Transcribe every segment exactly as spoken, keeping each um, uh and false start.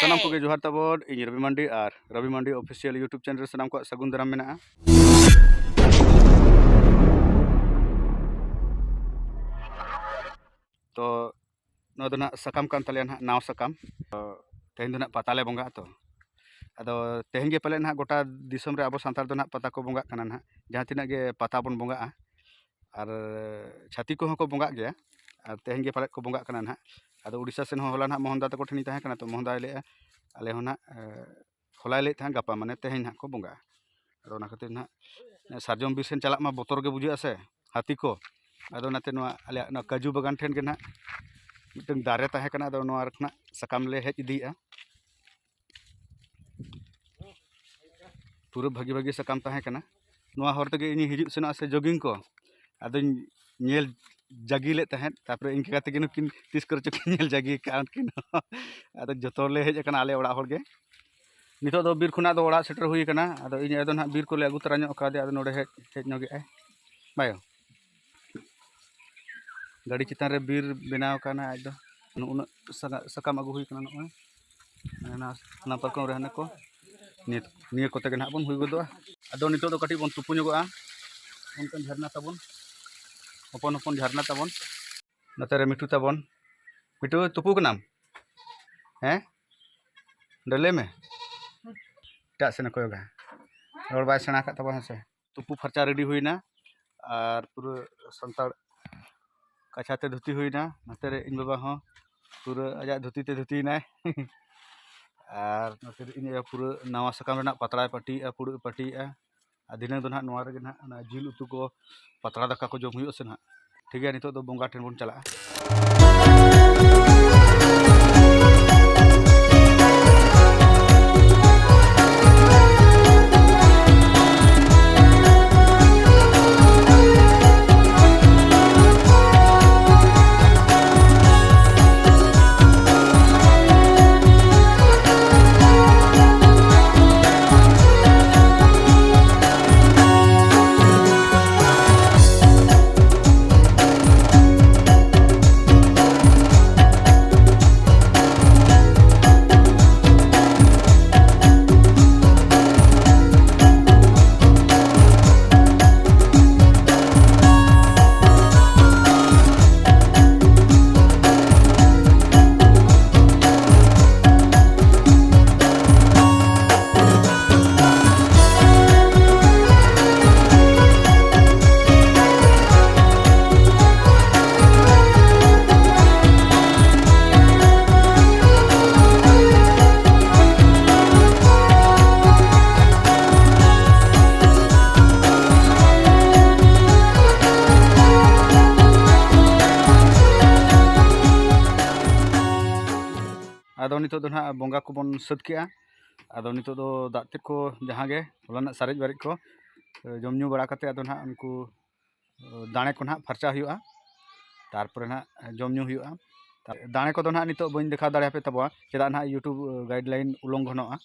ᱥᱟᱱᱟᱢ ᱠᱚᱜᱮ ᱡᱚᱦᱟᱨ ᱛᱟᱵᱚᱱ᱾ ᱤᱧ ᱨᱚᱵᱤ ᱢᱟᱱᱰᱤ ᱟᱨ ᱨᱚᱵᱤ ᱢᱟᱱᱰᱤ ᱚᱯᱷᱤᱥᱤᱭᱟᱞ YouTube ᱪᱮᱱᱮᱞ ᱨᱮ ᱥᱟᱱᱟᱢ ᱠᱚᱣᱟᱜ ᱥᱟᱹᱜᱩᱱ ᱫᱟᱨᱟᱢ ᱢᱮᱱᱟᱜᱼᱟ᱾ ᱛᱚ ᱱᱚᱣᱟ ᱫᱚ ᱱᱟᱦᱟᱜ ᱥᱟᱠᱟᱢ ᱠᱟᱱ ᱛᱟᱞᱮᱭᱟ, ᱱᱟᱦᱟᱜ ᱱᱟᱣᱟ ᱥᱟᱠᱟᱢ᱾ ᱛᱚ ᱛᱮᱦᱮᱧ ᱫᱚ ᱱᱟᱦᱟᱜ ᱯᱟᱛᱟ ᱞᱮ ᱵᱚᱸᱜᱟᱜᱼᱟ᱾ ᱛᱚ ᱟᱫᱚ ᱛᱮᱦᱮᱧ ᱜᱮ ᱯᱟᱞᱮ ᱱᱟᱦᱟᱜ ᱜᱚᱴᱟ ᱫᱤᱥᱚᱢ ᱨᱮ ᱟᱵᱚ ᱥᱟᱱᱛᱟᱲ ᱫᱚ ᱱᱟᱦᱟᱜ ᱯᱟᱛᱟ ᱠᱚ ᱵᱚᱸᱜᱟᱜ ᱠᱟᱱᱟ ᱱᱟᱦᱟᱜ, ᱡᱟᱦᱟᱸ ᱛᱤᱱᱟᱹᱜ ᱜᱮ ᱯᱟᱛᱟ ᱵᱚᱱ ᱵᱚᱸᱜᱟᱜᱼᱟ᱾ ᱟᱨ ᱪᱷᱟᱹᱛᱤᱠ ᱠᱚᱦᱚᱸ ᱠᱚ ᱵᱚᱸᱜᱟᱜ ᱜᱮᱭᱟ᱾ ᱟᱨ ᱛᱮᱦᱮᱧ ᱜᱮ ᱯᱟᱞᱮᱫ ᱠᱚ ᱵᱚᱸᱜᱟᱜ ᱠᱟᱱᱟ ᱱᱟᱦᱟᱜ᱾ ᱟᱫᱚ ᱩᱲᱤᱥᱥᱟ ᱥᱮᱱ ᱦᱚᱸ ᱦᱚᱞᱟ ᱱᱟᱦᱟᱜ ᱢᱚᱦᱚᱱ ᱫᱟ ᱛᱟᱠᱚ ᱴᱷᱮᱱᱤᱧ ᱛᱟᱦᱮᱸ ᱠᱟᱱᱟ, ᱛᱚ ᱢᱚᱦᱚᱱ ᱫᱟᱭ ᱞᱟᱹᱭᱮᱫᱼᱟ, ᱟᱞᱮ ᱦᱚᱸ ᱱᱟᱦᱟᱜ, ᱮ, ᱦᱚᱞᱟᱭ ᱞᱟᱹᱭᱮᱫ ᱛᱟᱦᱮᱸᱫ ᱜᱟᱯᱟ, ᱢᱟᱱᱮ ᱛᱮᱦᱮᱧ ᱱᱟᱦᱟᱜ ᱠᱚ ᱵᱚᱸᱜᱟᱜᱼᱟ᱾ ᱟᱫᱚ ᱚᱱᱟ ᱠᱷᱟᱹᱛᱤᱨ ᱱᱟᱦᱟᱜ ᱥᱟᱨᱡᱚᱢ ᱵᱤᱨ ᱥᱮᱱ ᱪᱟᱞᱟᱜ ᱢᱟ ᱵᱚᱛᱚᱨ ᱜᱮ ᱵᱩᱡᱷᱟᱹᱜᱼᱟ ᱥᱮ, ᱦᱟᱹᱛᱤ ᱠᱚ᱾ ᱟᱫᱚ ᱚᱱᱟᱛᱮ ᱱᱚᱣᱟ ᱟᱞᱮᱭᱟᱜ ᱱᱚᱣᱟ ᱠᱟᱹᱡᱩ ᱵᱟᱜᱟᱱ ᱴᱷᱮᱱ ᱜᱮ ᱱᱟᱦᱟᱜ ᱢᱤᱫᱴᱟᱝ ᱫᱟᱨᱮ ᱛᱟᱦᱮᱸ ᱠᱟᱱᱟ, ᱟᱫᱚ ᱱᱚᱣᱟ ᱨᱮ ᱠᱷᱚᱱᱟᱜ ᱥᱟᱠᱟᱢ ᱞᱮ ᱦᱮᱡ ᱤᱫᱤᱭᱮᱫᱼᱟ᱾ ᱯᱩᱨᱟᱹ ᱵᱷᱟᱹᱜᱤ ᱵᱷᱟᱹᱜᱤ ᱥᱟᱠᱟᱢ ᱛᱟᱦᱮᱸ ᱠᱟᱱᱟ᱾ ᱱᱚᱣᱟ ᱦᱚᱨ ᱛᱮᱜᱮ ᱤᱧᱤᱧ ᱦᱤᱡᱩᱜ ᱥᱮᱱᱚᱜᱼᱟ ᱥᱮ ᱡᱳᱜᱤᱝ ᱠᱚ, ᱟᱫᱚᱧ ᱧᱮᱞ ᱡᱟᱹᱜᱤ ᱞᱮᱫ ᱛᱟᱦᱮᱸᱫ᱾ ᱛᱟᱨᱯᱚᱨᱮ ᱤᱧ ᱠᱟᱠᱟ ᱛᱟᱹᱠᱤᱱ ᱦᱚᱸᱠᱤᱱ ᱛᱤᱥ ᱠᱚᱨᱮ ᱪᱚᱠᱤᱱ ᱧᱮᱞ ᱡᱟᱹᱜᱤ ᱠᱟᱜᱼᱟ ᱩᱱᱠᱤᱱ ᱦᱚᱸ᱾ ᱟᱫᱚ ᱡᱚᱛᱚ ᱞᱮ ᱦᱮᱡ ᱟᱠᱟᱱᱟ ᱟᱞᱮ ᱚᱲᱟᱜ ᱦᱚᱲ ᱜᱮ᱾ ᱱᱤᱛᱚᱜ ᱫᱚ ᱵᱤᱨ ᱠᱷᱚᱱᱟᱜ ᱫᱚ ᱚᱲᱟᱜ ᱥᱮᱴᱮᱨ ᱦᱩᱭ ᱟᱠᱟᱱᱟ᱾ ᱟᱫᱚ ᱤᱧ ᱟᱭᱳ ᱫᱚ ᱱᱟᱦᱟᱜ ᱵᱤᱨ ᱠᱚᱞᱮ ᱟᱹᱜᱩ ᱛᱚᱨᱟ ᱧᱚᱜ ᱠᱟᱫᱮᱭᱟ, ᱟᱫᱚ ᱱᱚᱰᱮ ᱦᱮᱡ, ᱦᱮᱡ ᱧᱚᱜᱮᱜᱼᱟᱭ ᱵᱟᱭᱳ᱾ ᱜᱟᱹᱰᱤ ᱪᱮᱛᱟᱱ ᱨᱮ ᱵᱤᱨ ᱵᱮᱱᱟᱣ ᱟᱠᱟᱱᱟ ᱟᱡ ᱫᱚ᱾ ᱩᱱᱟᱹᱜ ᱥᱟᱜᱟ-, ᱥᱟᱠᱟᱢ ᱟᱹᱜᱩ ᱦᱩᱭ ᱠᱟᱱᱟ ᱱᱚᱜᱼᱚᱭ᱾ ᱦᱟᱱᱟ, ᱦᱟᱱᱟ ᱯᱟᱨᱠᱚᱢ ᱨᱮ ᱦᱟᱱᱟ ᱠᱚ᱾ ᱱᱤᱭᱟᱹ, ᱱᱤᱭᱟᱹ ᱠᱚᱛᱮ ᱜᱮ ᱱᱟᱦᱟᱜ ᱵᱚᱱ ᱦᱩᱭ ᱜᱚᱫᱚᱜᱼᱟ᱾ ᱟᱫᱚ ᱱᱤᱛᱚᱜ ᱫᱚ ᱠᱟᱹᱴᱤᱡ ᱵᱚᱱ ᱛᱩᱯᱩ ᱧᱚᱜᱚᱜᱼᱟ᱾ ᱚᱱᱠᱟᱱ ᱡᱷᱟᱨᱱᱟ ᱛᱟᱵᱚᱱ, ᱦᱚᱯᱚᱱ ᱦᱚᱯᱚᱱ ᱡᱷᱟᱨᱱᱟ ᱛᱟᱵᱚᱱ᱾ ᱱᱚᱛᱮ ᱨᱮ ᱢᱤᱴᱷᱩ ᱛᱟᱵᱚᱱ᱾ ᱢᱤᱴᱷᱩ, ᱛᱩᱯᱩ ᱠᱟᱱᱟᱢ? ᱦᱮᱸ? ᱚᱸᱰᱮ ᱞᱟᱹᱭ ᱢᱮ᱾ ᱮᱴᱟᱜ ᱥᱮᱱ ᱮ ᱠᱚᱭᱚᱜᱟ᱾ ᱨᱚᱲ ᱵᱟᱭ ᱥᱮᱬᱟ ᱟᱠᱟᱫ ᱛᱟᱵᱚᱱᱟ ᱥᱮ᱾ ᱛᱩᱯᱩ ᱯᱷᱟᱨᱪᱟ ᱨᱮᱰᱤ ᱦᱩᱭᱱᱟ᱾ ᱟᱨ ᱯᱩᱨᱟᱹ ᱥᱟᱱᱛᱟᱲ ᱠᱟᱪᱷᱟ ᱛᱮ ᱫᱷᱩᱛᱤ ᱦᱩᱭᱱᱟ᱾ ᱱᱚᱛᱮ ᱨᱮ ᱤᱧ ᱵᱟᱵᱟ ᱦᱚᱸ ᱯᱩᱨᱟᱹ ᱟᱡᱟᱜ ᱫᱷᱩᱛᱤ ᱛᱮ ᱫᱷᱩᱛᱤᱭᱮᱱᱟᱭ᱾ ᱟᱨ ᱱᱚᱛᱮ ᱨᱮ ᱤᱧ ᱟᱭᱳ ᱯᱩᱨᱟᱹ ᱱᱟᱣᱟ ᱥᱟᱠᱟᱢ ᱨᱮᱱᱟᱜ ᱯᱟᱛᱲᱟᱭ ᱯᱟᱹᱴᱤᱭᱮᱜᱼᱟ, ᱯᱷᱩᱲᱩᱜ ᱮ ᱯᱟᱹᱴᱤᱭᱮᱜᱼᱟ᱾ ᱟᱨ ᱫᱷᱤᱱᱟᱹᱝ ᱫᱚ ᱱᱟᱦᱟᱜ ᱱᱚᱣᱟ ᱨᱮᱜᱮ ᱱᱟᱦᱟᱜ ᱚᱱᱟ ᱡᱤᱞ ᱩᱛᱩ ᱠᱚ, ᱯᱟᱛᱲᱟ ᱫᱟᱠᱟ ᱠᱚ ᱡᱚᱢ ᱦᱩᱭᱩᱜᱼᱟ ᱥᱮ ᱱᱟᱦᱟᱜ᱾ ᱴᱷᱤᱠ ᱜᱮᱭᱟ, ᱱᱤᱛᱚᱜ ᱫᱚ ᱵᱚᱸᱜᱟ ᱴᱷᱮᱱ ᱵᱚᱱ ᱪᱟᱞᱟᱜᱼᱟ᱾ ᱟᱫᱚ ᱱᱤᱛᱚᱜ ᱫᱚ ᱱᱟᱦᱟᱜ ᱵᱚᱸᱜᱟ ᱠᱚᱵᱚᱱ ᱥᱟᱹᱛ ᱠᱮᱜᱼᱟ᱾ ᱟᱫᱚ ᱱᱤᱛᱚᱜ ᱫᱚ ᱫᱟᱜ ᱛᱮᱫ ᱠᱚ ᱡᱟᱦᱟᱸ ᱜᱮ ᱦᱚᱞᱟᱱᱟᱜ ᱥᱟᱨᱮᱡ ᱵᱟᱨᱮᱡ ᱠᱚ, ᱮ, ᱡᱚᱢ ᱧᱩ ᱵᱟᱲᱟ ᱠᱟᱛᱮ ᱟᱫᱚ ᱱᱟᱦᱟᱜ ᱩᱱᱠᱩ, ᱮ, ᱫᱟᱲᱮ ᱠᱚ ᱱᱟᱦᱟᱜ ᱯᱷᱟᱨᱪᱟ ᱦᱩᱭᱩᱜᱼᱟ, ᱛᱟᱨᱯᱚᱨᱮ ᱱᱟᱦᱟᱜ ᱡᱚᱢ ᱧᱩ ᱦᱩᱭᱩᱜᱼᱟ᱾ ᱫᱟᱲᱮ ᱠᱚᱫᱚ ᱱᱟᱦᱟᱜ ᱱᱤᱛᱚᱜ ᱵᱟᱹᱧ ᱫᱮᱠᱷᱟᱣ ᱫᱟᱲᱮᱭᱟᱯᱮ ᱛᱟᱵᱚᱣᱟ, ᱪᱮᱫᱟᱜ ᱱᱟᱦᱟᱜ YouTube guideline ᱩᱞᱚᱝᱜᱷᱚᱱᱚᱜᱼᱟ᱾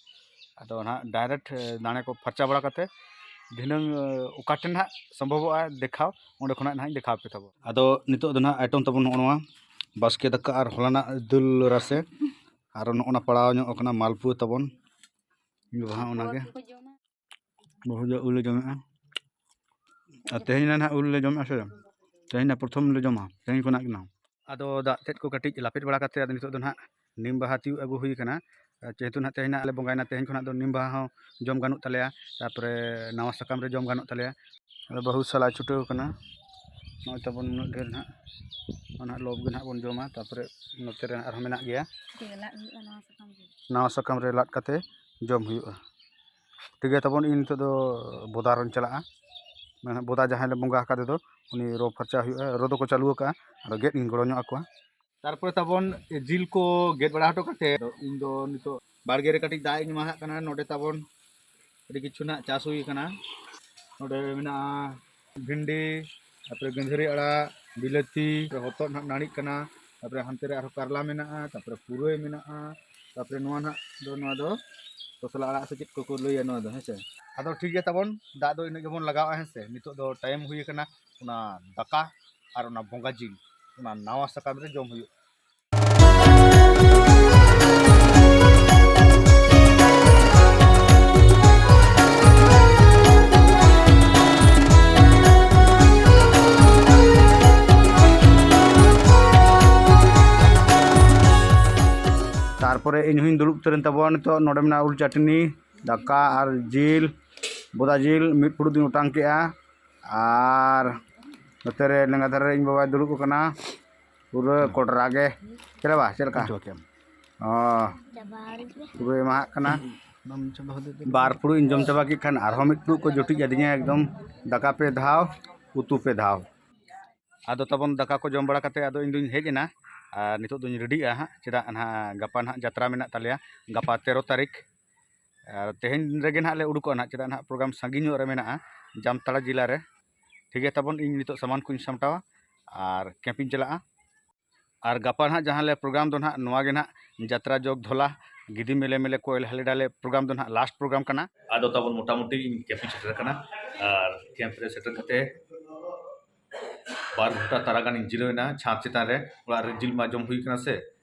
ᱟᱫᱚ ᱱᱟᱦᱟᱜ direct, ᱮ, ᱫᱟᱲᱮ ᱠᱚ ᱯᱷᱟᱨᱪᱟ ᱵᱟᱲᱟ ᱠᱟᱛᱮ ᱫᱷᱤᱱᱟᱹᱝ, ᱮ, ᱚᱠᱟ ᱴᱷᱮᱱ ᱱᱟᱦᱟᱜ ᱥᱚᱢᱵᱷᱚᱵᱚᱜᱼᱟ ᱫᱮᱠᱷᱟᱣ, ᱚᱸᱰᱮ ᱠᱷᱚᱱᱟᱜ ᱱᱟᱦᱟᱜ ᱤᱧ ᱫᱮᱠᱷᱟᱣ ᱟᱯᱮ ᱛᱟᱵᱚᱣᱟ᱾ ᱟᱫᱚ ᱱᱤᱛᱚᱜ ᱫᱚ ᱱᱟᱦᱟᱜ item ᱛᱟᱵᱚᱱ ᱱᱚᱜᱼᱚ ᱱᱚᱣᱟ ᱵᱟᱥᱠᱮ ᱫᱟᱠᱟ ᱟᱨ ᱦᱚᱞᱟᱱᱟᱜ ᱫᱟᱹᱞ ᱨᱟᱥᱮ, ᱟᱨ ᱱᱚᱜᱼᱚ ᱱᱟ ᱯᱟᱲᱟᱣ ᱧᱚᱜ ᱠᱟᱱᱟ ᱢᱟᱞᱯᱩᱣᱟᱹ ᱛᱟᱵᱚᱱ᱾ ᱤᱧ ᱵᱟᱵᱟ ᱦᱚᱸ ᱚᱱᱟᱜᱮ᱾ ᱵᱟᱹᱦᱩ ᱫᱚ ᱩᱞ ᱞᱮ ᱡᱚᱢᱮᱜᱼᱟ᱾ ᱟᱨ ᱛᱮᱦᱮᱧ ᱱᱟᱦᱟᱜ ᱩᱞ ᱞᱮ ᱡᱚᱢᱮᱜᱼᱟ ᱥᱮ? ᱛᱮᱦᱮᱧ ᱱᱟᱜ ᱯᱨᱚᱛᱷᱚᱢ ᱞᱮ ᱡᱚᱢᱟ, ᱛᱮᱦᱮᱧ ᱠᱷᱚᱱᱟᱜ ᱜᱮ ᱱᱟᱜ᱾ ᱟᱫᱚ ᱫᱟᱜ ᱛᱮᱫ ᱠᱚ ᱠᱟᱹᱴᱤᱡ ᱞᱟᱯᱮᱴ ᱵᱟᱲᱟ ᱠᱟᱛᱮ, ᱟᱫᱚ ᱱᱤᱛᱚᱜ ᱫᱚ ᱱᱟᱦᱟᱜ ᱱᱤᱢ ᱵᱟᱦᱟ ᱛᱤᱭᱳᱜ ᱟᱹᱜᱩ ᱦᱩᱭ ᱠᱟᱱᱟ᱾ ᱡᱮᱦᱮᱛᱩ ᱱᱟᱦᱟᱜ ᱛᱮᱦᱮᱧ ᱱᱟᱜ ᱞᱮ ᱵᱚᱸᱜᱟᱭᱮᱱᱟ, ᱛᱮᱦᱮᱧ ᱠᱷᱚᱱᱟᱜ ᱫᱚ ᱱᱤᱢ ᱵᱟᱦᱟ ᱦᱚᱸ ᱡᱚᱢ ᱜᱟᱱᱚᱜ ᱛᱟᱞᱮᱭᱟ, ᱛᱟᱨᱯᱚᱨᱮ ᱱᱟᱣᱟ ᱥᱟᱠᱟᱢ ᱨᱮ ᱡᱚᱢ ᱜᱟᱱᱚᱜ ᱛᱟᱞᱮᱭᱟ᱾ ᱟᱫᱚ ᱵᱟᱹᱦᱩ ᱥᱟᱞᱟᱜ ᱪᱷᱩᱴᱟᱹᱣ ᱠᱟᱱᱟ᱾ ᱱᱚᱜᱼᱚᱭ ᱛᱟᱵᱚᱱ ᱩᱱᱟᱹᱜ ᱰᱷᱮᱨ ᱱᱟᱦᱟᱜ, ᱚᱱᱟ ᱞᱚᱵᱽ ᱜᱮ ᱱᱟᱦᱟᱜ ᱵᱚᱱ ᱡᱚᱢᱟ᱾ ᱛᱟᱨᱯᱚᱨᱮ ᱱᱚᱛᱮ ᱨᱮ ᱟᱨᱦᱚᱸ ᱢᱮᱱᱟᱜ ᱜᱮᱭᱟ᱾ ᱴᱷᱤᱠ ᱜᱮᱭᱟ, ᱞᱟᱫ ᱦᱩᱭᱩᱜᱼᱟ ᱱᱟᱣᱟ ᱥᱟᱠᱟᱢ ᱨᱮ᱾ ᱱᱟᱣᱟ ᱥᱟᱠᱟᱢ ᱨᱮ ᱞᱟᱫ ᱠᱟᱛᱮ ᱡᱚᱢ ᱦᱩᱭᱩᱜᱼᱟ᱾ ᱴᱷᱤᱠ ᱜᱮᱭᱟ, ᱛᱟᱵᱚᱱ ᱤᱧ ᱱᱤᱛᱚᱜ ᱫᱚ ᱵᱚᱫᱟ ᱨᱚᱧ ᱪᱟᱞᱟᱜᱼᱟ᱾ ᱢᱟᱱᱮ ᱵᱚᱫᱟ ᱡᱟᱦᱟᱸᱭ ᱞᱮ ᱵᱚᱸᱜᱟ ᱟᱠᱟᱫᱮ ᱫᱚ, ᱩᱱᱤ ᱨᱚ ᱯᱷᱟᱨᱪᱟ ᱦᱩᱭᱩᱜᱼᱟ᱾ ᱨᱚ ᱫᱚᱠᱚ ᱪᱟᱹᱞᱩ ᱟᱠᱟᱫᱼᱟ, ᱟᱫᱚ ᱜᱮᱫ ᱤᱧ ᱜᱚᱲᱚ ᱧᱚᱜ ᱟᱠᱚᱣᱟ᱾ ᱛᱟᱨᱯᱚᱨᱮ ᱛᱟᱵᱚᱱ ᱡᱤᱞ ᱠᱚ ᱜᱮᱫ ᱵᱟᱲᱟ ᱦᱚᱴᱚ ᱠᱟᱛᱮ, ᱟᱫᱚ ᱤᱧ ᱫᱚ ᱱᱤᱛᱚᱜ ᱵᱟᱲᱜᱮ ᱨᱮ ᱠᱟᱹᱴᱤᱡ ᱫᱟᱜ ᱤᱧ ᱮᱢᱟᱦᱟᱜ ᱠᱟᱱᱟ᱾ ᱱᱚᱰᱮ ᱛᱟᱵᱚᱱ ᱟᱹᱰᱤ ᱠᱤᱪᱷᱩ ᱱᱟᱜ ᱪᱟᱥ ᱦᱩᱭ ᱟᱠᱟᱱᱟ᱾ ᱱᱚᱰᱮ ᱢᱮᱱᱟᱜᱼᱟ ᱵᱷᱤᱱᱰᱤ, ᱛᱟᱨᱯᱚᱨᱮ ᱜᱟᱺᱫᱷᱟᱹᱨᱤ ᱟᱲᱟᱜ, ᱵᱤᱞᱟᱹᱛᱤ, ᱦᱚᱛᱚᱫ ᱱᱟᱜ ᱱᱟᱹᱲᱤᱜ ᱠᱟᱱᱟ, ᱛᱟᱨᱯᱚᱨᱮ ᱦᱟᱱᱛᱮ ᱨᱮ ᱟᱨᱦᱚᱸ ᱠᱟᱨᱞᱟ ᱢᱮᱱᱟᱜᱼᱟ, ᱛᱟᱨᱯᱚᱨᱮ ᱯᱩᱨᱟᱹᱭ ᱢᱮᱱᱟᱜᱼᱟ, ᱛᱟᱨᱯᱚᱨᱮ ᱱᱚᱣᱟ ᱱᱟᱜ ᱫᱚ, ᱱᱚᱣᱟ ᱫᱚ ᱠᱷᱚᱥᱞᱟ ᱟᱲᱟᱜ ᱥᱮ ᱪᱮᱫ ᱠᱚᱠᱚ ᱞᱟᱹᱭᱟ ᱱᱚᱣᱟ ᱫᱚ, ᱦᱮᱸ ᱥᱮ᱾ ᱟᱫᱚ ᱴᱷᱤᱠ ᱜᱮᱭᱟ, ᱛᱟᱵᱚᱱ ᱫᱟᱜ ᱫᱚ ᱤᱱᱟᱹᱜ ᱜᱮᱵᱚᱱ ᱞᱟᱜᱟᱣᱟ, ᱦᱮᱸ ᱥᱮ᱾ ᱱᱤᱛᱚᱜ ᱫᱚ time ᱦᱩᱭ ᱟᱠᱟᱱᱟ ᱚᱱᱟ ᱫᱟᱠᱟ ᱟᱨ ᱚᱱᱟ ᱵᱚᱸᱜᱟ ᱡᱤᱞ, ᱚᱱᱟ ᱱᱟᱣᱟ ᱥᱟᱠᱟᱢ ᱨᱮ ᱡᱚᱢ ᱦᱩᱭᱩᱜᱼᱟ᱾ ᱛᱟᱨᱯᱚᱨᱮ ᱤᱧ ᱦᱚᱸᱧ ᱫᱩᱲᱩᱵ ᱩᱛᱟᱹᱨᱮᱱ ᱛᱟᱵᱚᱱᱟ᱾ ᱱᱤᱛᱚᱜ ᱱᱚᱰᱮ ᱢᱮᱱᱟᱜᱼᱟ ᱩᱞ ᱪᱟᱹᱴᱱᱤ, ᱫᱟᱠᱟ ᱟᱨ ᱡᱤᱞ, ᱵᱚᱫᱟ ᱡᱤᱞ ᱢᱤᱫ ᱯᱷᱩᱲᱩᱜ ᱤᱧ ᱚᱴᱟᱝ ᱠᱮᱜᱼᱟ᱾ ᱟᱨ ᱱᱚᱛᱮ ᱨᱮ ᱞᱮᱸᱜᱟ ᱫᱷᱟᱨᱮ ᱨᱮ ᱤᱧ ᱵᱟᱵᱟᱭ ᱫᱩᱲᱩᱵ ᱟᱠᱟᱱᱟ, ᱯᱩᱨᱟᱹ ᱠᱚᱰᱨᱟ ᱜᱮ᱾ ᱪᱮᱫ ᱵᱟ? ᱪᱮᱫ ᱞᱮᱠᱟ? ᱚ, ᱯᱩᱨᱟᱹ ᱮᱢᱟᱦᱟᱜ ᱠᱟᱱᱟ᱾ ᱵᱟᱨ ᱯᱷᱩᱲᱩᱜ ᱤᱧ ᱡᱚᱢ ᱪᱟᱵᱟ ᱠᱮᱫ ᱠᱷᱟᱱ ᱟᱨᱦᱚᱸ ᱢᱤᱫ ᱯᱷᱩᱲᱩᱜ ᱠᱚ ᱡᱩᱴᱤᱡ ᱟᱹᱫᱤᱧᱟ ᱮᱠᱫᱚᱢ᱾ ᱫᱟᱠᱟ ᱯᱮ ᱫᱷᱟᱣ, ᱩᱛᱩ ᱯᱮ ᱫᱷᱟᱣ᱾ ᱟᱫᱚ ᱛᱟᱵᱚᱱ ᱫᱟᱠᱟ ᱠᱚ ᱡᱚᱢ ᱵᱟᱲᱟ ᱠᱟᱛᱮ ᱟᱫᱚ ᱤᱧ ᱫᱩᱧ ᱦᱮᱡ ᱮᱱᱟ᱾ ᱟᱨ ᱱᱤᱛᱚᱜ ᱫᱚᱧ ᱨᱮᱰᱤᱜᱼᱟ ᱦᱟᱸᱜ, ᱪᱮᱫᱟᱜ ᱱᱟᱦᱟᱜ ᱜᱟᱯᱟ ᱱᱟᱦᱟᱜ ᱡᱟᱛᱨᱟ ᱢᱮᱱᱟᱜ ᱛᱟᱞᱮᱭᱟ, ᱜᱟᱯᱟ ᱛᱮᱨᱚ ᱛᱟᱹᱨᱤᱠᱷ᱾ ᱟᱨ ᱛᱮᱦᱮᱧ ᱨᱮᱜᱮ ᱱᱟᱦᱟᱜ ᱞᱮ ᱩᱰᱩᱠᱚᱜᱼᱟ ᱱᱟᱦᱟᱜ, ᱪᱮᱫᱟᱜ ᱱᱟᱦᱟᱜ ᱯᱨᱳᱜᱨᱟᱢ ᱥᱟᱺᱜᱤᱧ ᱧᱚᱜ ᱨᱮ ᱢᱮᱱᱟᱜᱼᱟ, ᱡᱟᱢᱛᱟᱲᱟ ᱡᱮᱞᱟ ᱨᱮ᱾ ᱴᱷᱤᱠ ᱜᱮᱭᱟ ᱛᱟᱵᱚᱱ, ᱤᱧ ᱱᱤᱛᱚᱜ ᱥᱟᱢᱟᱱ ᱠᱚᱧ ᱥᱟᱢᱴᱟᱣᱟ ᱟᱨ ᱠᱮᱢᱯ ᱤᱧ ᱪᱟᱞᱟᱜᱼᱟ᱾ ᱟᱨ ᱜᱟᱯᱟ ᱱᱟᱦᱟᱜ ᱡᱟᱦᱟᱸ ᱞᱮ ᱯᱨᱳᱜᱨᱟᱢ ᱫᱚ ᱱᱟᱦᱟᱜ ᱱᱚᱣᱟ ᱜᱮ ᱱᱟᱦᱟᱜ, ᱡᱟᱛᱨᱟ ᱡᱚᱜᱽ ᱫᱷᱚᱞᱟ ᱜᱤᱫᱤ ᱢᱮᱞᱮ ᱢᱮᱞᱮ ᱠᱚᱭᱮᱞ ᱦᱟᱞᱮᱰᱟ ᱞᱮ ᱯᱨᱳᱜᱨᱟᱢ ᱫᱚ ᱱᱟᱦᱟᱜ ᱞᱟᱥᱴ ᱯᱨᱳᱜᱨᱟᱢ ᱠᱟᱱᱟ᱾ ᱟᱫᱚ ᱛᱟᱵᱚᱱ ᱢᱚᱴᱟᱢᱩᱴᱤ ᱤᱧ ᱠᱮᱢᱯ ᱤᱧ ᱥᱮᱴᱮᱨ ᱟᱠᱟᱱᱟ᱾ ᱟᱨ ᱠᱮᱢᱯ ᱨᱮ ᱥᱮᱴᱮᱨ ᱠᱟᱛᱮ ᱵᱟᱨ ᱜᱷᱚᱱᱴᱟ ᱛᱟᱨᱟ ᱜᱟᱱᱤᱧ ᱡᱤᱨᱟᱹᱣ ᱮᱱᱟ ᱪᱷᱟᱸᱫᱽ ᱪᱮᱛᱟᱱ ᱨᱮ᱾ ᱚᱲᱟᱜ ᱨᱮ ᱡᱤᱞ ᱢᱟ ᱡᱚᱢ ᱦᱩᱭ ᱠᱟᱱᱟ ᱥᱮ,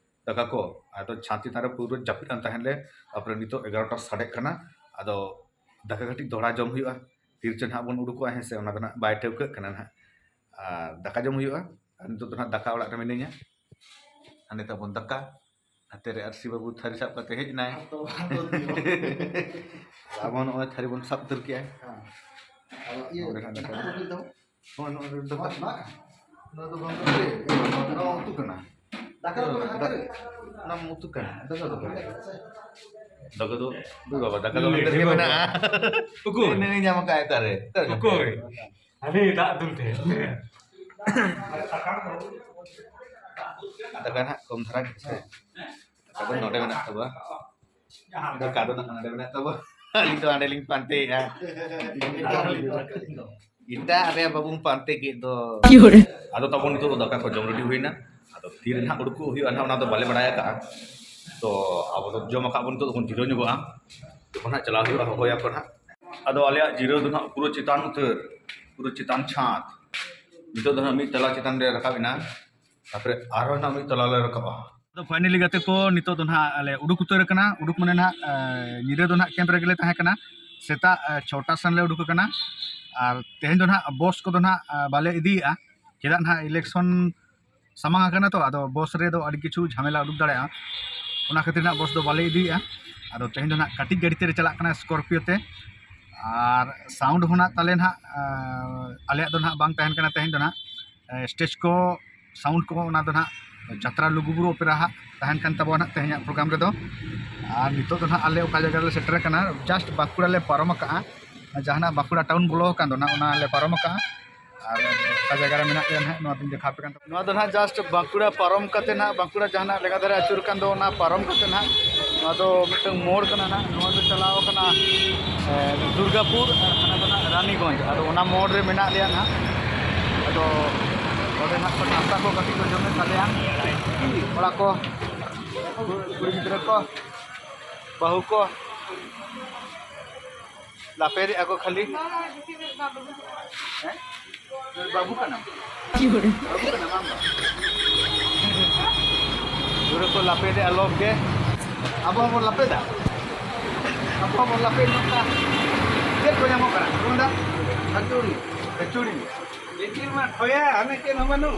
ᱫᱟᱠᱟ ᱠᱚ, ᱟᱫᱚ ᱪᱷᱟᱸᱫᱽ ᱪᱮᱛᱟᱱ ᱨᱮ ᱯᱩᱨᱟᱹ ᱡᱟᱹᱯᱤᱫ ᱠᱟᱱ ᱛᱟᱦᱮᱸᱱ ᱞᱮ᱾ ᱛᱟᱨᱯᱚᱨᱮ ᱱᱤᱛᱚᱜ ᱮᱜᱟᱨᱚᱴᱟ ᱥᱟᱰᱮᱜ ᱠᱟᱱᱟ᱾ ᱟᱫᱚ ᱫᱟᱠᱟ ᱠᱟᱹᱴᱤᱡ ᱫᱚᱦᱲᱟ ᱡᱚᱢ ᱦᱩᱭᱩᱜᱼᱟ, ᱛᱤᱨ ᱪᱚ ᱱᱟᱦᱟᱜ ᱵᱚᱱ ᱩᱰᱩᱠᱚᱜᱼᱟ, ᱦᱮᱸ ᱥᱮ, ᱚᱱᱟ ᱫᱚ ᱱᱟᱦᱟᱜ ᱵᱟᱭ ᱴᱷᱟᱹᱣᱠᱟᱹᱜ ᱠᱟᱱᱟ ᱱᱟᱦᱟᱜ᱾ ᱟᱨ ᱫᱟᱠᱟ ᱡᱚᱢ ᱦᱩᱭᱩᱜᱼᱟ᱾ ᱟᱨ ᱱᱤᱛᱚᱜ ᱫᱚ ᱱᱟᱦᱟᱜ ᱫᱟᱠᱟ ᱚᱲᱟᱜ ᱨᱮ ᱢᱤᱱᱟᱹᱧᱟ᱾ ᱦᱟᱸᱰᱮ ᱛᱟᱵᱚᱱ ᱫᱟᱠᱟ, ᱦᱟᱱᱛᱮ ᱨᱮ ᱟᱨᱥᱤ ᱵᱟᱹᱵᱩ ᱛᱷᱟᱹᱨᱤ ᱥᱟᱵ ᱠᱟᱛᱮ ᱦᱮᱡ ᱮᱱᱟᱭ᱾ ᱟᱫᱚ, ᱟᱫᱚ ᱫᱤᱭᱳ᱾ ᱟᱵᱚ ᱱᱚᱜᱼᱚᱭ ᱛᱷᱟᱹᱨᱤ ᱵᱚᱱ ᱥᱟᱵ ᱩᱛᱟᱹᱨ ᱠᱮᱜᱼᱟ᱾ ᱦᱮᱸ᱾ ᱟᱫᱚ ᱤᱭᱟᱹ, ᱱᱚᱰᱮ ᱦᱟᱸᱜ ᱫᱟᱠᱟ᱾ ᱫᱟᱠᱟ ᱠᱚ ᱫᱚ? ᱱᱚᱜᱼᱚᱭ ᱱᱚᱣᱟ ᱨᱮ ᱫᱟᱠᱟ᱾ ᱱᱚᱣᱟ ᱫᱚ ᱵᱟᱝ ᱠᱟᱱᱟ᱾ ᱱᱚᱣᱟ ᱩᱛᱩ ᱠᱟᱱᱟ᱾ ᱫᱟᱠᱟ ᱫᱚ ᱠᱟᱱᱟ, ᱦᱟᱱᱛᱮ ᱨᱮ᱾ ᱚᱱᱟ ᱢᱟ ᱩᱛᱩ ᱠᱟᱱᱟ᱾ ᱫᱟᱠᱟ ᱫᱚ ᱵᱟᱝ᱾ ᱫᱟᱠᱟ ᱫᱚ, ᱫᱩ ᱵᱟᱵᱟ, ᱫᱟᱠᱟ ᱫᱚ ᱦᱟᱱᱛᱮ ᱨᱮᱜᱮ ᱢᱮᱱᱟᱜᱼᱟ᱾ ᱩᱠᱩᱨ? ᱱᱩᱭ ᱧᱟᱢ ᱟᱠᱟᱫ ᱚᱠᱟᱨᱮ? ᱚᱠᱚᱭ? ᱦᱟᱱᱮ ᱫᱟᱜ ᱫᱩᱞ ᱴᱷᱮᱱ᱾ ᱫᱟᱠᱟ ᱱᱟᱦᱟᱜ ᱠᱚᱢ ᱫᱷᱟᱨᱟ ᱜᱮ ᱥᱮ? ᱫᱟᱠᱟ ᱫᱚ ᱱᱚᱰᱮ ᱢᱮᱱᱟᱜ ᱛᱟᱵᱚᱣᱟ᱾ ᱫᱟᱠᱟ ᱫᱚ ᱱᱟᱦᱟᱜ ᱱᱚᱰᱮ ᱢᱮᱱᱟᱜ ᱛᱟᱵᱚᱣᱟ᱾ ᱟᱹᱞᱤᱧ ᱫᱚ ᱦᱟᱸᱰᱮ ᱞᱤᱧ ᱯᱟᱱᱛᱮᱭᱮᱫᱼᱟ᱾ ᱮᱴᱟᱜ ᱨᱮ ᱵᱟᱵᱩᱧ ᱯᱟᱱᱛᱮ ᱠᱮᱫ ᱫᱚ᱾ ᱟᱫᱚ ᱛᱟᱵᱚᱱ ᱱᱤᱛᱚᱜ ᱫᱚ ᱫᱟᱠᱟ ᱠᱚ ᱡᱚᱢ ᱨᱮᱰᱤ ᱦᱩᱭᱱᱟ᱾ ᱟᱫᱚ ᱛᱤᱨᱮ ᱱᱟᱦᱟᱜ ᱩᱰᱩᱠᱚᱜ ᱦᱩᱭᱩᱜᱼᱟ ᱱᱟᱦᱟᱜ, ᱚᱱᱟ ᱫᱚ ᱵᱟᱞᱮ ᱵᱟᱲᱟᱭ ᱟᱠᱟᱫᱼᱟ᱾ ᱛᱚ ᱟᱵᱚ ᱫᱚ ᱡᱚᱢ ᱟᱠᱟᱫ ᱵᱚᱱ, ᱱᱤᱛᱚᱜ ᱫᱚᱵᱚᱱ ᱡᱤᱨᱟᱹᱣ ᱧᱚᱜᱚᱜᱼᱟ᱾ ᱡᱚᱠᱷᱚᱱ ᱱᱟᱦᱟᱜ ᱪᱟᱞᱟᱣ ᱦᱩᱭᱩᱜᱼᱟ, ᱦᱚᱦᱚᱭᱟᱠᱚ ᱱᱟᱦᱟᱜ᱾ ᱟᱫᱚ ᱟᱞᱮᱭᱟᱜ ᱡᱤᱨᱟᱹᱣ ᱫᱚ ᱱᱟᱦᱟᱜ ᱯᱩᱨᱟᱹ ᱪᱮᱛᱟᱱ ᱩᱛᱟᱹᱨ, ᱯᱩᱨᱟᱹ ᱪᱮᱛᱟᱱ ᱪᱷᱟᱸᱫᱽ᱾ ᱱᱤᱛᱚᱜ ᱫᱚ ᱱᱟᱦᱟᱜ ᱢᱤᱫ ᱛᱟᱞᱟ ᱪᱮᱛᱟᱱ ᱨᱮ ᱨᱟᱠᱟᱵ ᱮᱱᱟ, ᱛᱟᱨᱯᱚᱨᱮ ᱟᱨᱦᱚᱸ ᱱᱟᱦᱟᱜ ᱢᱤᱫ ᱛᱟᱞᱟ ᱞᱮ ᱨᱟᱠᱟᱵᱼᱟ᱾ ᱟᱫᱚ finally ᱜᱟᱛᱮ ᱠᱚ, ᱱᱤᱛᱚᱜ ᱫᱚ ᱱᱟᱦᱟᱜ ᱞᱮ ᱩᱰᱩᱠ ᱩᱛᱟᱹᱨ ᱟᱠᱟᱱᱟ᱾ ᱩᱰᱩᱠ ᱢᱟᱱᱮ ᱱᱟᱦᱟᱜ, ᱮ, ᱧᱤᱫᱟᱹ ᱫᱚ ᱱᱟᱦᱟᱜ ᱠᱮᱢᱯ ᱨᱮᱜᱮ ᱞᱮ ᱛᱟᱦᱮᱸ ᱠᱟᱱᱟ᱾ ᱥᱮᱛᱟᱜ, ᱮ, ᱪᱷᱚᱴᱟ ᱥᱮᱱ ᱞᱮ ᱩᱰᱩᱠ ᱟᱠᱟᱱᱟ᱾ ᱟᱨ ᱛᱮᱦᱮᱧ ᱫᱚ ᱱᱟᱦᱟᱜ ᱵᱚᱥ ᱠᱚᱫᱚ ᱱᱟᱦᱟᱜ, ᱮ, ᱵᱟᱞᱮ ᱤᱫᱤᱭᱮᱫᱼᱟ᱾ ᱪᱮᱫᱟᱜ ᱱᱟᱦᱟᱜ election ᱥᱟᱢᱟᱝ ᱟᱠᱟᱱᱟ ᱛᱚ, ᱟᱫᱚ ᱵᱚᱥ ᱨᱮᱫᱚ ᱟᱹᱰᱤ ᱠᱤᱪᱷᱩ ᱡᱷᱟᱢᱮᱞᱟ ᱩᱰᱩᱠ ᱫᱟᱲᱮᱭᱟᱜᱼᱟ᱾ ᱚᱱᱟ ᱠᱷᱟᱹᱛᱤᱨ ᱱᱟᱦᱟᱜ ᱵᱚᱥ ᱫᱚ ᱵᱟᱞᱮ ᱤᱫᱤᱭᱮᱫᱼᱟ᱾ ᱟᱫᱚ ᱛᱮᱦᱮᱧ ᱫᱚ ᱱᱟᱦᱟᱜ ᱠᱟᱹᱴᱤᱡ ᱜᱟᱹᱰᱤ ᱛᱮᱞᱮ ᱪᱟᱞᱟᱜ ᱠᱟᱱᱟ, ᱥᱠᱚᱨᱯᱤᱭᱳ ᱛᱮ᱾ ᱟᱨ ᱥᱟᱣᱩᱱᱰ ᱦᱚᱸ ᱱᱟᱦᱟᱜ ᱛᱟᱞᱮ ᱱᱟᱦᱟᱜ, ᱮ, ᱟᱞᱮᱭᱟᱜ ᱫᱚ ᱱᱟᱦᱟᱜ ᱵᱟᱝ ᱛᱟᱦᱮᱱ ᱠᱟᱱᱟ ᱛᱮᱦᱮᱧ ᱫᱚ ᱱᱟᱦᱟᱜ᱾ ᱮ, ᱥᱴᱮᱡᱽ ᱠᱚ, ᱥᱟᱣᱩᱱᱰ ᱠᱚ, ᱚᱱᱟ ᱫᱚ ᱱᱟᱦᱟᱜ ᱡᱟᱛᱨᱟ ᱞᱩᱜᱩᱵᱩᱨᱩ ᱚᱯᱮᱨᱟ ᱦᱟᱸᱜ ᱛᱟᱦᱮᱱ ᱠᱟᱱ ᱛᱟᱵᱚᱱᱟ ᱱᱟᱦᱟᱜ ᱛᱮᱦᱮᱧᱟᱜ ᱯᱨᱳᱜᱨᱟᱢ ᱨᱮᱫᱚ᱾ ᱟᱨ ᱱᱤᱛᱚᱜ ᱫᱚ ᱱᱟᱦᱟᱜ ᱟᱞᱮ ᱚᱠᱟ ᱡᱟᱭᱜᱟ ᱨᱮᱞᱮ ᱥᱮᱴᱮᱨ ᱟᱠᱟᱱᱟ, just ᱵᱟᱸᱠᱩᱲᱟ ᱞᱮ ᱯᱟᱨᱚᱢ ᱟᱠᱟᱜᱼᱟ᱾ ᱡᱟᱦᱟᱱᱟᱜ ᱵᱟᱸᱠᱩᱲᱟ ᱴᱟᱣᱩᱱ ᱵᱚᱞᱚ ᱟᱠᱟᱱ ᱫᱚ ᱱᱟᱦᱟᱜ, ᱚᱱᱟ ᱞᱮ ᱯᱟᱨᱚᱢ ᱟᱠᱟᱜᱼᱟ᱾ ᱟᱨ ᱚᱠᱟ ᱡᱟᱭᱜᱟ ᱨᱮ ᱢᱮᱱᱟᱜ ᱞᱮᱭᱟ ᱱᱟᱦᱟᱜ, ᱱᱚᱣᱟ ᱫᱚᱧ ᱫᱮᱠᱷᱟᱣ ᱟᱯᱮ ᱠᱟᱱ ᱛᱟᱵᱚᱱᱟ᱾ ᱱᱚᱣᱟ ᱫᱚ ᱱᱟᱦᱟᱜ just ᱵᱟᱸᱠᱩᱲᱟ ᱯᱟᱨᱚᱢ ᱠᱟᱛᱮ ᱱᱟᱦᱟᱜ, ᱵᱟᱸᱠᱩᱲᱟ ᱡᱟᱦᱟᱱᱟᱜ ᱞᱮᱸᱜᱟ ᱫᱷᱟᱨᱮ ᱟᱹᱪᱩᱨ ᱠᱟᱱ ᱫᱚ, ᱚᱱᱟ ᱯᱟᱨᱚᱢ ᱠᱟᱛᱮ ᱱᱟᱦᱟᱜ, ᱱᱚᱣᱟ ᱫᱚ ᱢᱤᱫᱴᱟᱝ ᱢᱳᱲ ᱠᱟᱱᱟ ᱱᱟᱦᱟᱜ᱾ ᱱᱚᱣᱟ ᱫᱚ ᱪᱟᱞᱟᱣ ᱠᱟᱱᱟ, ᱮ, ᱫᱩᱨᱜᱟᱯᱩᱨ, ᱟᱨ ᱦᱟᱱᱟ ᱫᱚ ᱱᱟᱦᱟᱜ ᱨᱟᱱᱤᱜᱚᱸᱡᱽ᱾ ᱟᱫᱚ ᱚᱱᱟ ᱢᱳᱲ ᱨᱮ ᱢᱮᱱᱟᱜ ᱞᱮᱭᱟ ᱱᱟᱦᱟᱜ᱾ ᱟᱫᱚ ᱚᱸᱰᱮ ᱱᱟᱦᱟᱜ ᱠᱚ ᱱᱟᱥᱛᱟ ᱠᱚ ᱠᱟᱹᱴᱤᱡ ᱠᱚ ᱡᱚᱢᱮᱫ ᱛᱟᱞᱮᱭᱟ ᱠᱚᱲᱟ ᱠᱚ, ᱠᱩᱲᱤ ᱜᱤᱫᱽᱨᱟᱹ ᱠᱚ, ᱵᱟᱹᱦᱩ ᱠᱚ᱾ ᱞᱟᱯᱮᱨᱮᱜᱼᱟ ᱠᱚ ᱠᱷᱟᱹᱞᱤ᱾ ᱦᱮᱸ? ᱵᱟᱹᱵᱩ ᱠᱟᱱᱟᱢ? ᱵᱟᱹᱵᱩ ᱠᱟᱱᱟᱢ ᱟᱢ ᱫᱚ? ᱯᱩᱨᱟᱹ ᱠᱚ ᱞᱟᱯᱮᱫᱮᱜᱼᱟ ᱞᱚᱵ ᱜᱮ᱾ ᱟᱵᱚ ᱦᱚᱸᱵᱚᱱ ᱞᱟᱯᱮᱫᱟ᱾ ᱟᱵᱚ ᱦᱚᱸᱵᱚᱱ ᱞᱟᱯᱮᱫ ᱧᱚᱜ ᱠᱟᱜᱼᱟ᱾ ᱪᱮᱫ ᱠᱚ ᱧᱟᱢᱚᱜ ᱠᱟᱱᱟ? ᱠᱚ ᱢᱮᱱᱫᱟ? ᱠᱷᱟᱹᱪᱩᱲᱤ᱾ ᱠᱷᱟᱹᱪᱩᱲᱤ᱾ ᱱᱤᱛᱤᱨ ᱢᱟ ᱴᱷᱚᱭᱟ, ᱦᱟᱱᱮ ᱪᱮᱫ ᱦᱚᱸ ᱵᱟᱹᱱᱩᱜ᱾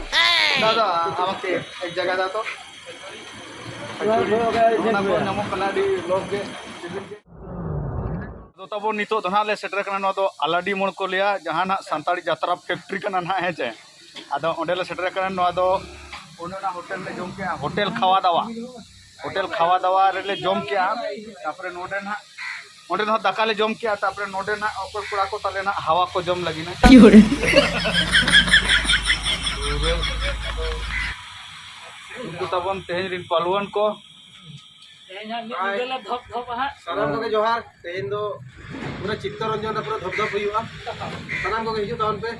ᱫᱟᱫᱟ, ᱟᱢᱟᱜ ᱮᱠ ᱡᱟᱭᱜᱟ ᱫᱟ ᱛᱚ᱾ ᱠᱷᱟᱹᱪᱩᱲᱤ᱾ ᱚᱱᱟ ᱠᱚ ᱧᱟᱢᱚᱜ ᱠᱟᱱᱟ ᱟᱹᱰᱤ ᱞᱚᱵ ᱜᱮ, ᱥᱤᱵᱤᱞ ᱜᱮ᱾ ᱟᱫᱚ ᱛᱟᱵᱚᱱ ᱱᱤᱛᱚᱜ ᱫᱚ ᱱᱟᱦᱟᱜ ᱞᱮ ᱥᱮᱴᱮᱨ ᱠᱟᱱᱟ, ᱱᱚᱣᱟ ᱫᱚ ᱟᱞᱟᱰᱤ ᱢᱳᱲ ᱠᱚ ᱞᱟᱹᱭᱟ, ᱡᱟᱦᱟᱸ ᱱᱟᱦᱟᱜ ᱥᱟᱱᱛᱟᱲᱤ ᱡᱟᱛᱨᱟ ᱯᱷᱮᱠᱴᱨᱤ ᱠᱟᱱᱟ ᱱᱟᱦᱟᱜ, ᱦᱮᱸ ᱪᱮ? ᱟᱫᱚ ᱚᱸᱰᱮ ᱞᱮ ᱥᱮᱴᱮᱨ ᱠᱟᱱᱟ᱾ ᱱᱚᱣᱟ ᱫᱚ ᱚᱱᱮ ᱚᱱᱟ ᱦᱳᱴᱮᱞ ᱞᱮ ᱡᱚᱢ ᱠᱮᱜᱼᱟ, ᱦᱳᱴᱮᱞ ᱠᱷᱟᱣᱟ ᱫᱟᱣᱟ, ᱦᱳᱴᱮᱞ ᱠᱷᱟᱣᱟ ᱫᱟᱣᱟ ᱨᱮᱞᱮ ᱡᱚᱢ ᱠᱮᱜᱼᱟ᱾ ᱛᱟᱨᱯᱚᱨᱮ ᱱᱚᱰᱮ ᱱᱟᱦᱟᱜ, ᱚᱸᱰᱮ ᱱᱟᱦᱟᱜ ᱫᱟᱠᱟ ᱞᱮ ᱡᱚᱢ ᱠᱮᱜᱼᱟ᱾ ᱛᱟᱨᱯᱚᱨᱮ ᱱᱚᱰᱮ ᱱᱟᱦᱟᱜ ᱚᱠᱚᱭ ᱠᱚᱲᱟ ᱠᱚ ᱛᱟᱞᱮ ᱱᱟᱦᱟᱜ ᱦᱟᱣᱟ ᱠᱚ ᱡᱚᱢ ᱞᱟᱹᱜᱤᱫ ᱱᱟᱦᱟᱜ᱾ ᱩᱱᱠᱩ ᱛᱟᱵᱚᱱ ᱛᱮᱦᱮᱧ ᱨᱤᱱ ᱯᱟᱞᱣᱟᱱ ᱠᱚ᱾ ᱛᱮᱦᱮᱧ ᱦᱟᱸᱜ ᱢᱤᱫ ᱧᱤᱫᱟᱹ ᱞᱮ ᱫᱷᱚᱯ ᱫᱷᱚᱯᱟ ᱦᱟᱸᱜ᱾ ᱥᱟᱱᱟᱢ ᱠᱚᱜᱮ ᱡᱚᱦᱟᱨ᱾ ᱛᱮᱦᱮᱧ ᱫᱚ ᱯᱩᱨᱟᱹ ᱪᱤᱛᱛᱚᱨᱚᱧᱡᱚᱱ ᱨᱮ ᱯᱩᱨᱟᱹ ᱫᱷᱚᱯ ᱫᱷᱚᱯ ᱦᱩᱭᱩᱜᱼᱟ᱾ ᱥᱟᱱᱟᱢ ᱠᱚᱜᱮ ᱦᱤᱡᱩᱜ ᱛᱟᱵᱚᱱ ᱯᱮ᱾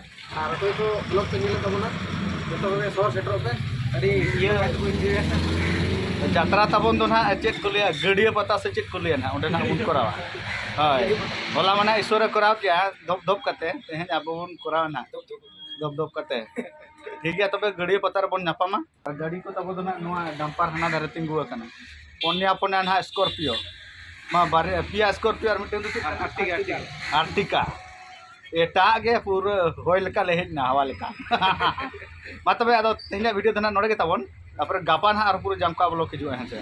ᱟᱨ ᱚᱠᱚᱭ ᱠᱚ vlog ᱯᱮ ᱧᱮᱞᱮᱫ ᱛᱟᱵᱚᱱᱟ, ᱡᱚᱛᱚ ᱠᱚᱜᱮ ᱥᱚᱦᱚᱨ ᱥᱮᱴᱮᱨᱚᱜ ᱯᱮ᱾ ᱟᱹᱰᱤ ᱤᱭᱟᱹ ᱡᱟᱛᱨᱟ ᱛᱟᱵᱚᱱ ᱫᱚ ᱱᱟᱦᱟᱜ ᱪᱮᱫ ᱠᱚ ᱞᱟᱹᱭᱟ, ᱜᱟᱹᱰᱭᱟᱹ ᱯᱟᱛᱟ ᱥᱮ ᱪᱮᱫ ᱠᱚ ᱞᱟᱹᱭᱟ ᱱᱟᱦᱟᱜ, ᱚᱸᱰᱮ ᱱᱟᱦᱟᱜ ᱵᱚᱱ ᱠᱚᱨᱟᱣᱟ᱾ ᱦᱳᱭ, ᱦᱚᱞᱟ ᱢᱟ ᱱᱟᱦᱟᱜ ᱤᱥᱚᱨᱮ ᱠᱚᱨᱟᱣ ᱠᱮᱜᱼᱟ ᱫᱷᱚᱯ ᱫᱷᱚᱯ ᱠᱟᱛᱮ, ᱛᱮᱦᱮᱧ ᱟᱵᱚ ᱵᱚᱱ ᱠᱚᱨᱟᱣᱟ ᱱᱟᱦᱟᱜ ᱫᱷᱚᱯ ᱫᱷᱚᱯ ᱠᱟᱛᱮ᱾ ᱴᱷᱤᱠ ᱜᱮᱭᱟ, ᱛᱚᱵᱮ ᱜᱟᱹᱰᱭᱟᱹ ᱯᱟᱛᱟ ᱨᱮᱵᱚᱱ ᱧᱟᱯᱟᱢᱟ᱾ ᱟᱨ ᱜᱟᱹᱰᱤ ᱠᱚ ᱛᱟᱵᱚ ᱫᱚ ᱱᱟᱦᱟᱜ ᱱᱚᱣᱟ dumper ᱦᱟᱱᱟ ᱫᱷᱟᱨᱮ ᱛᱤᱸᱜᱩ ᱟᱠᱟᱱᱟ᱾ ᱯᱚᱱᱭᱟ ᱯᱚᱱᱭᱟ ᱱᱟᱦᱟᱜ Scorpio᱾ ᱢᱟ ᱵᱟᱨᱭᱟ, ᱯᱮᱭᱟ Scorpio ᱟᱨ ᱢᱤᱫᱴᱮᱱ ᱫᱚ ᱪᱮᱫ? Ertiga, Ertiga᱾ Ertiga᱾ ᱮᱴᱟᱜ ᱜᱮ ᱯᱩᱨᱟᱹ ᱦᱚᱭ ᱞᱮᱠᱟ ᱞᱮ ᱦᱮᱡ ᱮᱱᱟ, ᱦᱟᱣᱟ ᱞᱮᱠᱟ᱾ ᱢᱟ ᱛᱚᱵᱮ ᱟᱫᱚ ᱛᱮᱦᱮᱧᱟᱜ video ᱫᱚ ᱱᱟᱦᱟᱜ ᱱᱚᱰᱮ ᱜᱮ ᱛᱟᱵᱚᱱ᱾ ᱛᱟᱨᱯᱚᱨᱮ ᱜᱟᱯᱟ ᱱᱟᱦᱟᱜ ᱟᱨ ᱯᱩᱨᱟᱹ ᱡᱟᱢᱠᱟ vlog ᱦᱤᱡᱩᱜᱼᱟ, ᱦᱮᱸ ᱥᱮ?